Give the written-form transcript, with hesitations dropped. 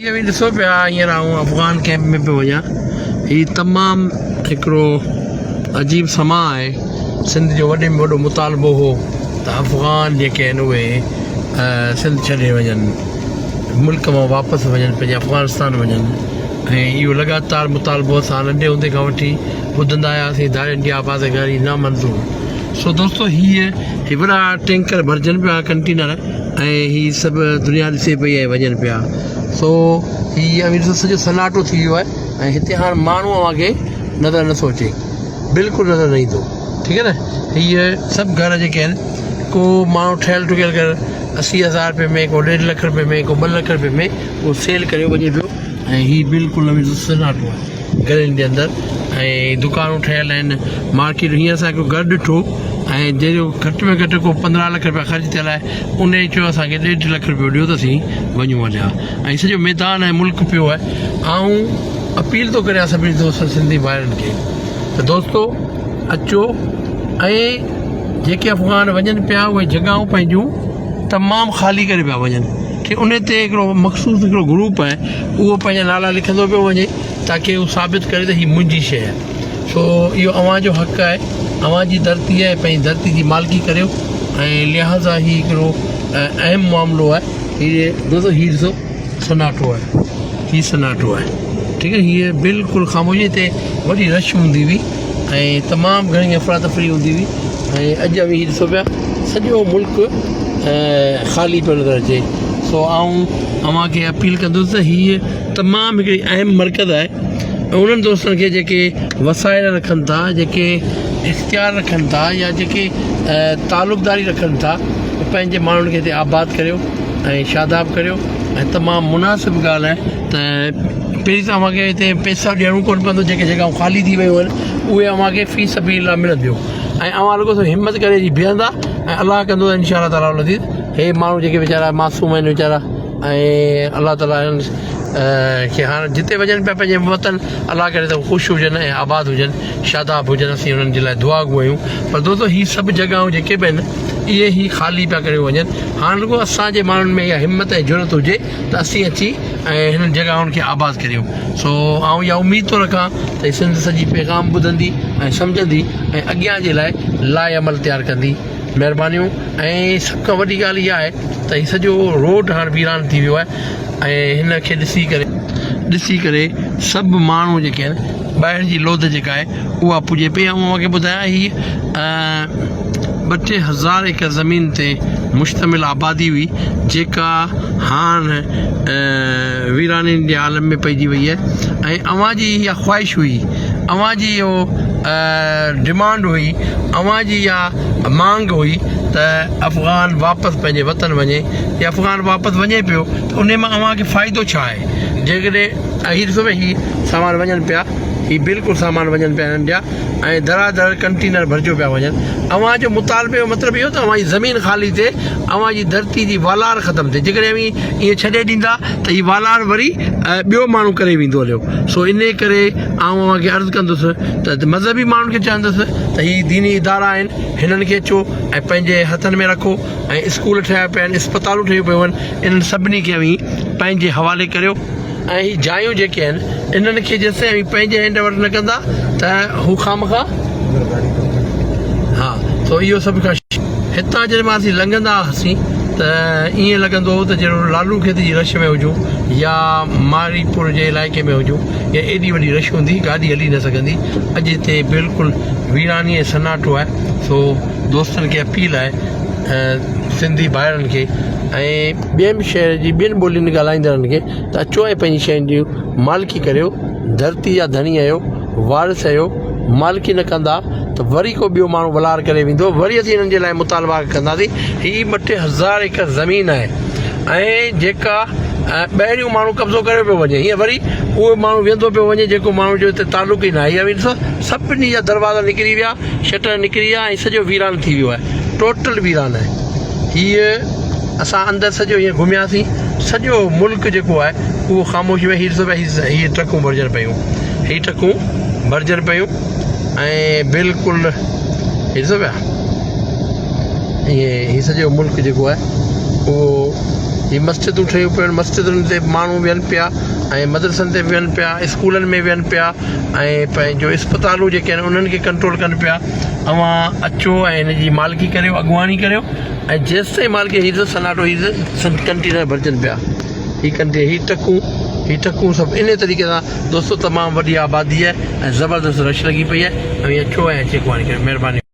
هي اوهين ڏسو پيا هينئر آئون افغان ڪئمپ ۾ پيو وڃان. هي تمام هڪڙو عجيب سماء آهي. سنڌ جو وڏي ۾ وڏو مطالبو هو ته افغان جيڪي آهن اهي سنڌ ڇڏي وڃن، ملڪ مان واپس وڃن، پنهنجي افغانستان وڃن ۽ اهو لڳاتار مطالبو اسان ننڍي هوندي کان وٺي ٻڌندا آياسين ڌارين جي آبادگاري نامنظور. سو دوستو هي هي وڏا ٽينڪر ڀرجن پيا ڪنٽينر ۽ هي سڀ دنيا ڏسي پئي ۽ وڃن پيا سو هي اوهين ڏسو سڄو سناٽو ٿي ويو آهي ۽ هتي هاڻ ماڻهو اوهان کي نظر نٿو اچي بلڪل نظر نه ايندو ٺيڪ آهي نه هي سڀ گهر جيڪي آهن ڪو ماڻهو ٺهيل ٺڪيل گهر 80,000 روپئي ۾ ڪو 1.5 لک روپئي ۾ ڪو 2 لک روپئي ۾ اهو سيل ڪريو وڃي پيو ۽ هي بلڪل اوهين ڏسو سناٽو آهي گهرن جي اندر ۽ دڪانون ٺهيل آهن مارڪيٽ هينئر اسان هڪڙو گهر ڏٺو ۽ جنهن جو گهٽ ۾ گهٽ ڪو 15 لک روپيا خرچ ٿيل آهي ان چيو اسان کي 1.5 لک روپيو ڏيو ته اسين وڃون هليا ۽ سڄو ميدان ۽ ملڪ پيو آهي. آئون اپيل ٿو ڪريان سڀني دوستن سنڌي ڀائرن کي ته دوستو اچو ۽ جيڪي افغان وڃن پيا اهي جڳهون پنهنجون تمام خالي ڪري پيا وڃن ٺيڪ ان تي هڪڙو مخصوص هڪڙو گروپ آهي اهو پنهنجا نالا لکندو پيو وڃي تاڪي هو ثابت ڪري ته هي منهنجي شيء آهي. سو اهو اوهان جو حق آهي، اوهان جي ڌرتي آهي، پنهنجي ڌرتي جي مالڪي ڪريو ۽ لهٰذا هي هڪڙو اهم معاملو آهي. هي دوستو هي ڏسو سناٽو آهي، هي سناٽو آهي، ٺيڪ آهي، هي بلڪل خاموشي، هتي وڏي رش هوندي هئي ۽ تمام گهڻي افراتفري هوندي هئي ۽ اڄ اوهين هي ڏسو پيا سڄو ملڪ خالي پيو نظر اچي. سو آئون اوهان کي اپيل ڪندس ته هي تمام هڪڙي اهم مرڪز آهي ۽ انهن دوستن کي جيڪي وسائل رکن ٿا، جيڪي اختيار رکن ٿا يا جيڪي تعلقداري رکن ٿا پنهنجي ماڻهن کي هتي آباد ڪريو ۽ شاداب ڪريو ۽ تمام مناسب ڳالهه آهي ته پهرين ته اوهان کي هتي پئسا ڏيڻو ڪونه پوندو، جيڪي جڳهون خالي ٿي ويون آهن اهي اوهان کي في سبيل الله ملنديون ۽ اوهان رڳو همت ڪري جي بيهندا ۽ الله ڪندو ته انشاء الله تعالٰي العزيز هي ماڻهو جيڪي ويچارا معصوم آهن ويچارا ۽ الله تعالي هنن کي هاڻ جتي وڃن پيا پنهنجي وطن الله ڪري ته خوش هجن ۽ آباد هجن شاداب هجن اسين انهن جي لاء دعا گو آهيون پر دوستو هي سڀ جڳهون جيڪي به آهن اهي هي خالي پيا ڪريو وڃن هاڻ رڳو اسان جي ماڻهن ۾ اها همت ۽ جرئت هجي ته اسين اچي ۽ هنن جڳهن کي آباد ڪريون سو آئون اها اميد ٿو رکان ته سنڌ سڄي پيغام ٻڌندي ۽ سمجهندي ۽ اڳيان جي لاء لاء عمل تيار ڪندي. مهربانيون ۽ سڀ کان وڏي ڳالهه اها آهي ته هي سڄو روڊ هاڻ ويران ٿي ويو آهي ۽ هن کي ڏسي ڪري ڏسي ڪري سڀ ماڻهو جيڪي آهن ٻاهر جي لوڌ جيڪا آهي اها پڄي پئي آئون اوهان کي ٻڌايان هي 2-3 هزار ايڪڙ زمين تي مشتمل آبادي هئي جيڪا هاڻ ويرانين جي عالم ۾ پئجي وئي آهي ۽ اوهان جي اها خواهش هئي اوهان جي اهو ڊمانڊ هئي اوهان جي اها مانگ هئي ته افغان واپس پنهنجي وطن وڃي جي افغان واپس وڃي پيو ته انهي مان اوهان کي فائدو ڇا آهي جيڪڏهن هي ڏسو پيا هي سامان وڃن پيا هي بلڪل سامان وڃن پيا هنن جا ۽ ڌڙا ڌڙ ڪنٽينر ڀرجيو پيا وڃن. اوهان جو مطالبي جو مطلب اهو ته اوهان جي زمين خالي ٿئي، اوهان جي ڌرتي جي والار ختم ٿئي. جيڪڏهن اوهين ائين ڇڏي ڏيندا ته هي والار وري ٻيو ماڻهو ڪري ويندو هليو. سو انهي ڪري آئون اوهان کي عرض ڪندس ته مذهبي ماڻهن کي چوندس ته هي ديني ادارا آهن، هنن کي اچو ۽ پنهنجي هٿن ۾ رکو ۽ اسڪول ٺهيا پيا آهن، اسپتالون ٺهيون پيون آهن، انهن سڀني کي اوهين پنهنجي حوالي ڪريو. ۽ هي جايون جيڪي آهن انهن کي جيستائين اوهين پنهنجي هينڊ اوور نه ڪندا ته هو خامخواه ها سو اهو سڀ کان هتان جڏهن مان اسين لنگهندا هئاسين ته ائين لڳندو هو ته جهڙو لالو کيت جي رش ۾ هجون يا ماريپور جي علائقي ۾ هجون يا ايڏي وڏي رش هوندي گاڏي هلي نه سگهندي اڄ هتي بلڪل ويراني ۽ سناٽو آهي سو دوستن کي اپيل آهي سنڌي ڀائرن کي ۽ ٻين به شهر جي ٻين ٻولين ڳالهائيندڙن کي ته اچو ۽ پنهنجي شين جي مالڪي ڪريو، ڌرتي جا ڌڻي آهيو، وارث آهيو، مالڪي نه ڪندا ته وري ڪو ٻيو ماڻهو ولار ڪري ويندو، وري اسين انهن جي لاء مطالبا ڪنداسين، هي 2-3 هزار ايڪڙ زمين آهي ۽ جيڪا ٻاهريون ماڻهو قبضو ڪريو پيو وڃي، هينئر وري اهو ماڻهو ويندو پيو وڃي جيڪو ماڻهو جو هتي تعلق ئي ناهي، اوهين ڏسو سڀني جا دروازا نڪري ويا، شٽر نڪري ويا ۽ سڄو ويران ٿي ويو آهي، ٽوٽل ويران آهي. هيء اسان اندر سڄو هيئن گهمياسين، سڄو ملڪ جيڪو آهي اهو خاموشي ۾ هي ڏسو پيا هي ٽرڪون ڀرجن پيون، هي ٽرڪون ڀرجن پيون ۽ بلڪل هي ڏسو پيا ائين هي سڄو ملڪ جيڪو آهي اهو هي مسجدون ٺهيون پيون آهن مسجدن تي ماڻهو ويهن پيا ۽ مدرسن تي ويهن پيا اسڪولن ۾ ويهن پيا ۽ پنهنجو اسپتالون جيڪي آهن انهن کي ڪنٽرول ڪن پيا اوهان اچو ۽ هن جي مالڪي ڪريو اڳواڻي ڪريو ۽ جيستائين مالڪي هي ڏسو سناٽو هي ڪنٽينر ڀرجن پيا هي ڪنٽينر هي ٽڪون هي ٽڪون سڀ انهي طريقي سان دوستو تمام وڏي آبادي آهي ۽ زبردست رش لڳي پئي آهي اوهين اچو ۽ اچي اڳواڻي ڪريو مهرباني.